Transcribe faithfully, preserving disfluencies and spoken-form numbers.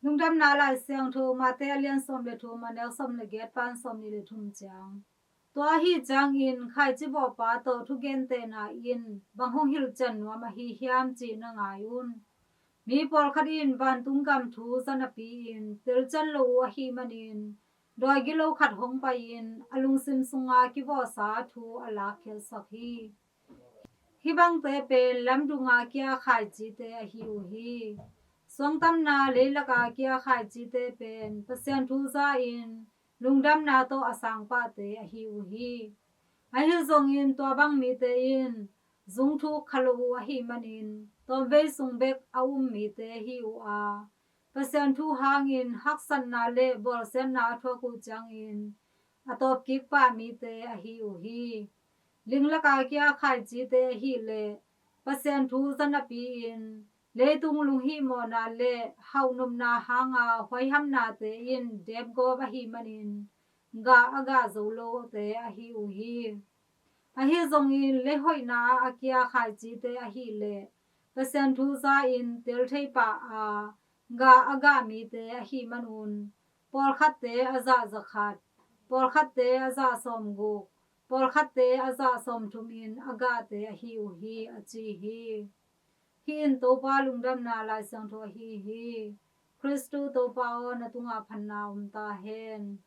Lungdamna Lai Siangtho, Mate a lian sawm le thum, a neu sawm le giat pan sawm nih le thum ciang. Tua ahi ciangin khaici vawhpa tawh thugentehna in bang hong hilhcian nuam ahi hiam cih na ngai un. Mi pawlkhat in vantung gam thu za napi-in telcian lo uh ahih manin dawi gilo khat hong pai-in a lungsim sunga kivawhsa thu a lakkhiatsak hi. Hih bangte pen lamdunga kia khaicite ahi uh hi. Suangtamna leilaka kia khaicite pen Pasian thu za-in lungdamna tawh a sang pahte ahi uh hi. Ahi zongin tua bang mite in zungthuk kha lo uh ahih manin tawmvei sung bek a um mite hi uh a, Pasian thu hangin haksatna le bawlsiatna a thuak uh ciangin a tawpkik pah mite ahi uh hi. Linglaka kia khaicite ahih leh Pasian thu za napi-in leitung lunghihmawhna le hauhnopna hanga huaihamnate in depgawp ahih manin gah a gah zo lote ahi uh hi. Ahi zongin leihoihna a kia khaicite ahih leh Pasian thu za-in tel thei pah a, gah a gah mite ahih manun pawlkhatte a zah za khat, pawlkhatte a zah sawm guk, pawlkhatte a zah sawm thum in a gahte ahi uh hi, a ci hi. Hih in Topa Lungdamna Lai Siangtho ahi hi. Khristu Topa aw, na tungah phatna om ta hen.